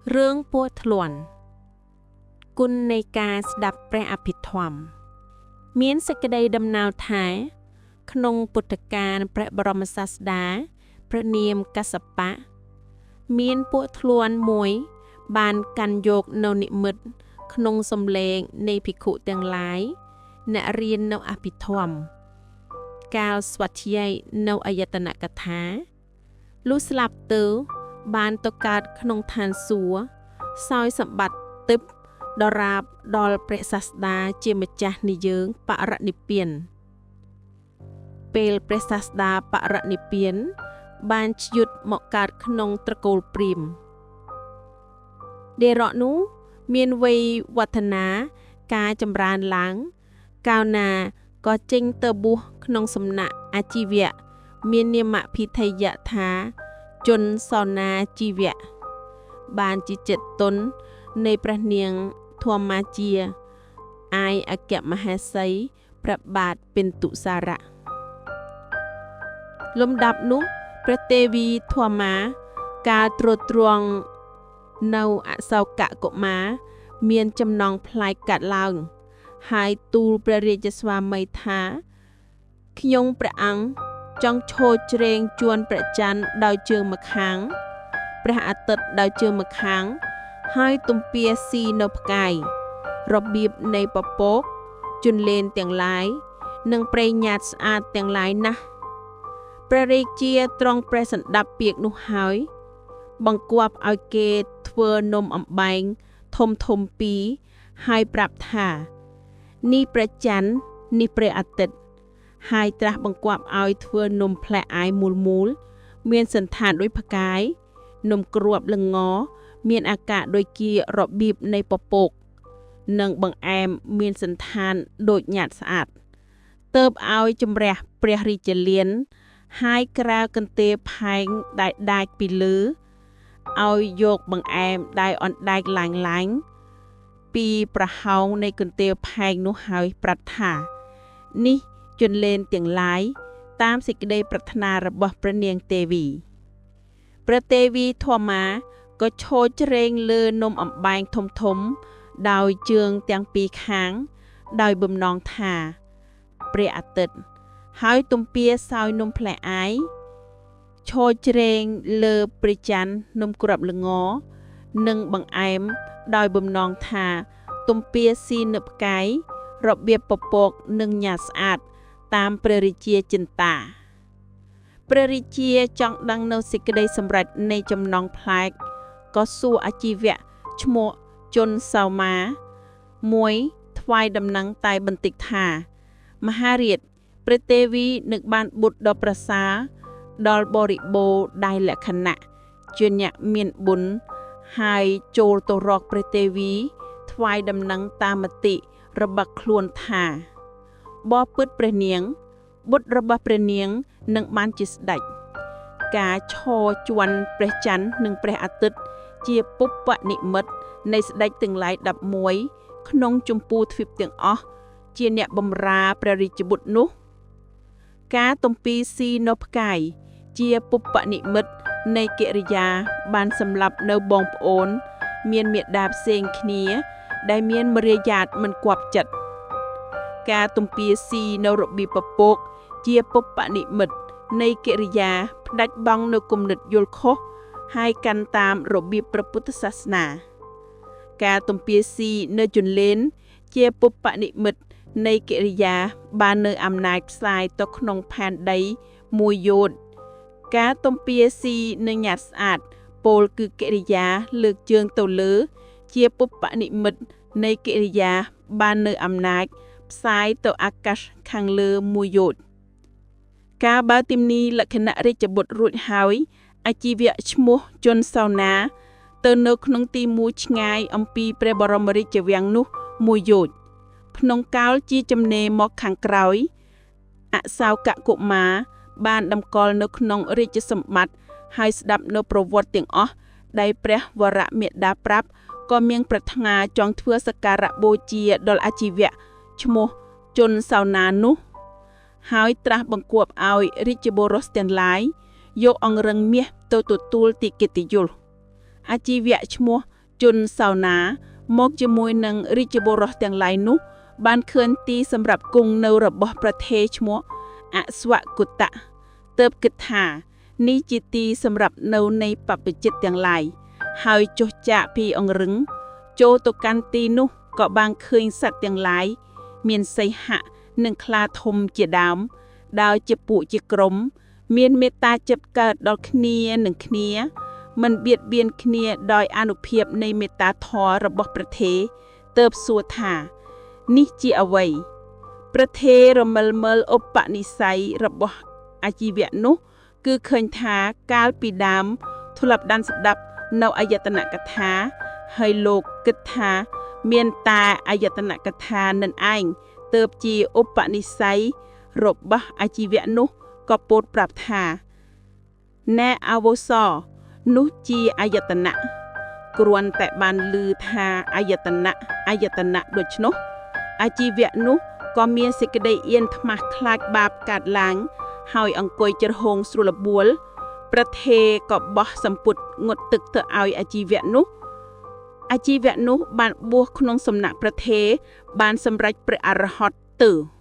រឿងពស់ថ្លាន់គុណនៃការស្ដាប់ព្រះអភិធម្ម មានសេចក្តីដំណើរថា ក្នុងពុទ្ធកាលព្រះបរមសាស្តាព្រះនាមកស្សបៈមានពស់ថ្លាន់មួយ បានកាន់យកនៅនិមិត្តក្នុងសំឡេងនៃភិក្ខុទាំងឡាយអ្នករៀននៅអភិធម្ម កាលស្វាធ្យាយនៅអាយតនកថាលុះស្លាប់ទៅបានទៅកើតក្នុងឋានសួគ៌សោយសម្បត្តិទិព្វដរាបដល់ព្រះសាស្តាជាម្ចាស់និយើងបរិនិព្វាន ពេលព្រះសាស្តាបរិនិព្វាន បានជ្យុតមកកើតក្នុងត្រកូលព្រាហ្មណ៍ដេរៈនោះមានវ័យវឌ្ឍនាការចម្រើនឡើង កាលណាក៏ចេញទៅបួសក្នុងសំណាក់អាជីវៈមាននាមភិធយៈថាជនសោណាជីវៈបានជាចិត្តទុននៃព្រះនាងធម្មាជាអាយអគ្គមហេសីព្រះបាទពិន្ទុសារៈលំដាប់នោះព្រះទេវីធម្មាកាលត្រួតត្រងនៅអសោកកុមារមានចំណងប្លែកកាត់ឡើង ហើយទូលព្រះរាជស្វាមីថាខ្ញុំព្រះអង្គចង់ឈរជ្រែងជួនព្រះច័ន្ទដោយជើងម្ខាង ព្រះអាទិត្យដោយជើងម្ខាង ហើយទំពាស៊ីនៅផ្កាយរបៀបនៃពពកជន្លេនទាំងឡាយនិងប្រេងញាតស្អាតទាំងឡាយណាស់ព្រះរាជាទ្រង់ព្រះសន្តាប់ពាក្យនោះហើយ បង្គាប់ឲ្យគេធ្វើនំអំបែងធំធំពីរហើយប្រាប់ថា នេះព្រះច័ន្ទនេះព្រះអាទិត្យហើយត្រាស់បង្គាប់ឲ្យធ្វើនំផ្លែអាយមូលមូល មានសន្តានដូចផ្កាយនំគ្រាប់ល្ងមានអាការដូចជារបៀបនៃពពក និងបង្អែមមានសន្តានដូចញាតស្អាតទៅបឲ្យជំរះព្រះរាជលាន ហើយក្រាលកន្ទេលផែងដែលដាច់ពីលើឲ្យយកបង្អែមដែលអណ្ដែកឡើងឡើងពីប្រហោងនៃកន្ទេលផែងនោះហើយប្រាប់ថា នេះជន្លេនទាំងឡាយតាមសេចក្តីប្រាថ្នារបស់ព្រះនាងទេវីព្រះទេវីធម្មាក៏ឈរជ្រែងលើនំអំបែងធំធំដោយជើងទាំងពីរខាង ដោយបំណងថាព្រះអាទិត្យហើយទំពាសោយនំផ្លែអាយឈរជ្រែងលើព្រះច័ន្ទនំគ្រាប់ល្ងនិងបង្អែមដោយបំណងថាទំពាស៊ីនៅផ្កាយរបៀបពពកនិងញ៉ាស្អាតតាមព្រះរាជាចិន្តាព្រះរាជាចង់ដឹងនៅសេចក្តីសម្រេចនៃចំណងប្លែកក៏សួរអាជីវៈឈ្មោះជនសោមាមួយថ្វាយដំណឹងតែបន្តិចថា មហារាជព្រះទេវីនឹងបានបុត្រដ៏ប្រសើរដល់បរិបូរណ៍ដែលលក្ខណៈជាអ្នកមានបុណ្យហើយចូលទៅរកព្រះទេវីថ្វាយដំណឹងតាមមតិរបស់ខ្លួនថាបបិទ្ធព្រះនាង បុត្ររបស់ព្រះនាងនឹងបានជាស្ដេចការឈរជន់ព្រះច័ន្ទនិងព្រះអាទិត្យជាពុបនិមិត្តនៃស្ដេចទាំងឡាយ11ក្នុងចម្ពោះទ្វីបទាំងអស់ជាអ្នកបម្រើព្រះរាជបុត្រនោះ ការទំពីស៊ីនៅផ្កាយជាពុបនិមិត្តនៃកិរិយាបានសម្លាប់នៅបងប្អូន មានមេដាផ្សេងគ្នា ដែលមានមរិយាទមិនគប់ចិត្តការទំពាស៊ីនៅរបៀបពពក ជាពុបនិមិត្តនៃកិរិយាផ្ដាច់បង់នៅគំនិតយល់ខុសហើយកាន់តាមរបៀបព្រះពុទ្ធសាសនា ការទំពាស៊ីនៅជន្លេន ជាពុបនិមិត្តនៃកិរិយាបាននៅអំណាចផ្សាយទៅក្នុងផែនដីមួយយោជន៍ការទំពាស៊ីនៅញាតស្អាតពោលគឺកិរិយាលើកជើងទៅលើ ជាពុបនិមិត្តនៃកិរិយាបាននៅអំណាចផ្សាយទៅអាកាសខាងលើមួយយោជន៍ការបើទីនីលក្ខណៈរាជបុត្ររួចហើយអាជីវៈឈ្មោះជនសោណា ទៅនៅក្នុងទីមួយឆ្ងាយអំពីព្រះបរមរាជវាំងនោះមួយយោជន៍ក្នុងកាលជាចំណេមកខាងក្រោយ អសោកកុមារបានតម្កល់នៅក្នុងរាជសម្បត្តិហើយស្ដាប់នៅប្រវត្តិទាំងអស់ដែលព្រះវរមេដាប្រាប់ក៏មានប្រាថ្នាចង់ធ្វើសក្ការៈបូជាដល់អាជីវៈឈ្មោះជនសោណានោះ ហើយត្រាស់បង្គាប់ឲ្យរាជបុរសទាំងឡាយយកអង្រឹងមាសទៅទទួលទីកិត្តិយស អាជីវៈឈ្មោះជុនសោណា មកជាមួយនឹងរាជបុរសទាំងឡាយនោះ បានឃើញទីសម្រាប់គង់នៅរបស់ប្រធេរឈ្មោះអស្វគុតៈទើបគិតថា នេះជាទីសម្រាប់នៅនៃបព្វជិតទាំងឡាយ ហើយចុះចាកពីអង្រឹង ចូលទៅកាន់ទីនោះក៏បានឃើញសត្វទាំងឡាយ មានសីហៈនិងខ្លាធំជាដើម ដើរជាពួកជាក្រុម មានមេត្តាចិត្តកើតដល់គ្នានឹងគ្នា មិនបៀតបៀនគ្នាដោយអានុភាពនៃមេត្តាធម៌របស់ព្រះថេរទើបសួរថា នេះជាអ្វី ព្រះថេររមិលមើលឧបនិស្ស័យរបស់អាជីវៈនោះ គឺឃើញថាកាលពីដើមធ្លាប់ដានស្ដាប់នៅអាយតនកថា ហើយលោកគិតថាមានតែអាយតនកថានឹងឯងទើបជាឧបនិស្ស័យរបស់អាជីវៈនោះក៏ពោលប្រាប់ថាណែអាវុសោនោះជាអាយតនៈគ្រាន់តែបានឮថាអាយតនៈអាយតនៈដូច្នោះ អាជីវៈនោះក៏មានសេចក្តីអៀនខ្មាស់ខ្លាចបាបកាត់ឡើង ហើយអង្គុយច្រហោងស្រួលបួល ព្រះថេរក៏បោះសម្ពុតងត់ទឹកទៅឲ្យអាជីវៈនោះ អាជីវៈនោះបានបួសក្នុងសំណាក់ព្រះថេរបានសម្រេចព្រះអរហន្តទៅ។